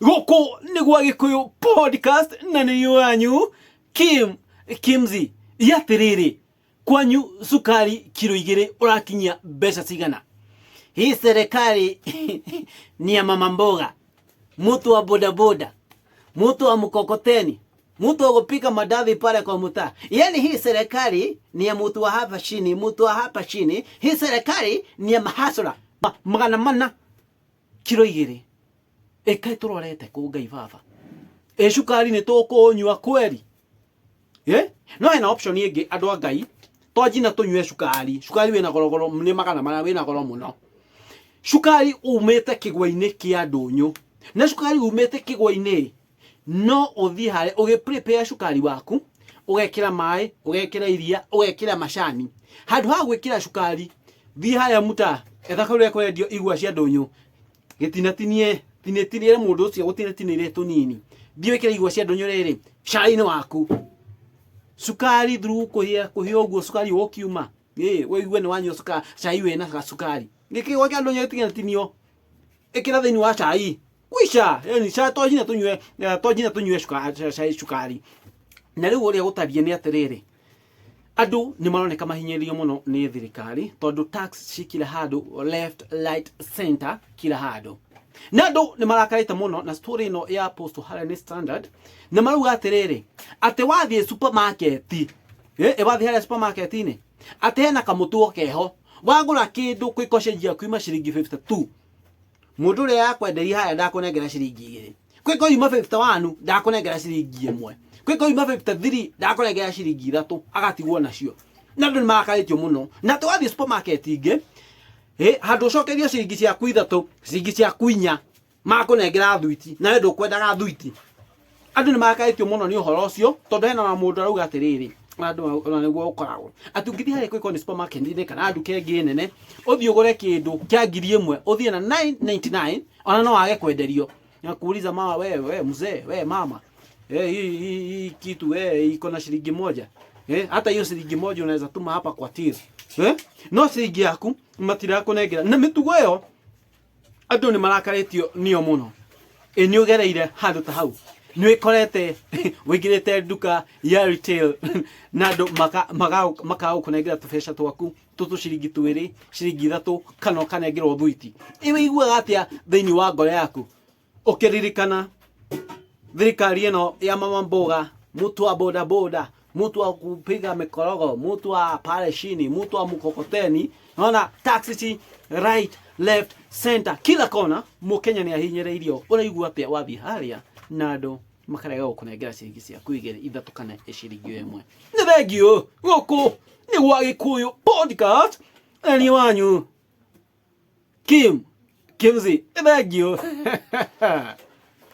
Gũkũ nĩ gwa Gĩkũyũ podcast na nĩ wanyu Kim Kimzi. Atĩrĩrĩ, kwanyu cukari kiro 2 ũrakinyia mbeca cigana? Hii serikali ni ya mama mboga, mtu wa bodaboda, mtu wa mkokoteni, mtu wa kupika madathi pale kwa mtaa. Yani hii serikali ni ya mtu wa hapa chini, mtu wa hapa chini. Hii serikali ni ya mahasura. 400 kiro 2. Ĩkaĩ tũrorete kũ Ngai baba? Ĩ cukari nĩ tũkũnyua kweri? Eh? No hena option ĩngĩ andũ a Ngai, twanjina tũnyue cukari. Cukari wĩna goro goro nĩ 400 wĩna goro mũno. Cukari umĩte kĩgwa-inĩ kĩa ndũnyũ. Na cukari umĩte kĩgwa-inĩ no ũthiĩ harĩa ũgĩ prepare cukari waku, ũgekĩra maĩ, ũgekĩra iria, ũgekĩra macani. Handũ ha gwĩkĩra cukari, thiĩ harĩa mũtaa, etha kũrĩa kũrendio igwa cia ndũnyũ, gĩtinatinie, tinĩtinĩre mũndũ ũcio gũtinatinĩire tũnini. Thiĩ wĩkĩre igwa cia ndũnyũ rĩrĩ, cai-inĩ waku. Cukari through kũhĩa, kũhĩa ũguo cukari ũkiuma, ĩ ũigue nĩ wanyua cai wĩna gacukari. Gĩkĩgwa kĩa ndũnyũ gĩtinatinio, ĩkĩra thĩinĩ wa cai. Kwisha, yani cha to nginya tũnyue, to nginya tũnyue cai cukari. Na rĩu ũrĩa gũtariĩ nĩ atĩrĩrĩ, andũ nĩ maroneka mahinyĩrĩirio mũno nĩ thirikari tondũ tax ci kila handũ, left, right, center, kila handũ. Na andũ nĩ marakarĩte mũno na story ĩno ya post harĩa nĩ Standard, na marauga atĩrĩrĩ, atĩ wathiĩ supermarket, wathiĩ harĩa supermarket-inĩ, atĩ hena kamũtugo keho, wagũra kĩndũ kwĩko cenjia kuma ciringi 52, mũndũ ũrĩa yakwenderia harĩa ndakũnengera ciringi 2, kwĩko yuma 51 ndakũnengera ciringi 1, kwĩko yuma 53 ndakũnengera ciringi 3, agatigwo nacio. Na andũ nĩ marakarĩtio mũno. Na twathiĩ supermarket ingĩ, handũ ũcokerio ciringi ciaku 3, ciringi ciaku 4, makũnengera thwiti, na we ndũkwendaga thwiti. Andũ nĩ marakarĩtio mũno nĩ ũhoro ũcio, tondũ hena na mũndũ arauga atĩrĩrĩ, andũ ona nĩguo ũkoragwo atĩ ũngĩthiĩ harĩa kwĩko nĩ supermarket-inĩ kana nduka ĩngĩ nene, ũthiĩ ũgũre kĩndũ kĩa ngiri ĩmwe, ũthiĩ na 999, ona no wage kwenderio. Nakuuliza mama, we, we mzee, we mama, hii kitu, iko na shilingi 1. Hata hiyo shilingi 1 unaweza tuma hapa kwa till. No shilingi yaku matirakũnengera. Na mĩtugo ĩyo andũ nĩ marakarĩtio nĩyo mũno. Ĩ nĩ ũgereire handũ ta hau, nĩ wĩkorete wĩingĩrĩte nduka ya retail na andũ makaga gũkũnengera tũbeca twaku tũtũ ciringi 2, ciringi 3, kana ũkanengerwo thwiti. Ĩ wĩiguaga atĩa thĩinĩ wa ngoro yaku ũkĩririkana thirikari ĩno ya mama mboga, mtu wa boda boda, mtu wa kupiga mikorogo, mtu wa pale chini, mtu wa mkokoteni, naona taxi ci right, left, center, kila kona, Mũkenya nĩ ahinyĩrĩirio. Ũraigua atĩa wathiĩ harĩa na andũ makarega gũkũnengera ciringi ciaku 2, 3 kana ciringi 1? Nĩ thengiũ, gũkũ nĩ gwa Gĩkũyũ podcast, na niĩ wanyu Kim Kimzi. Nĩ thengiũ.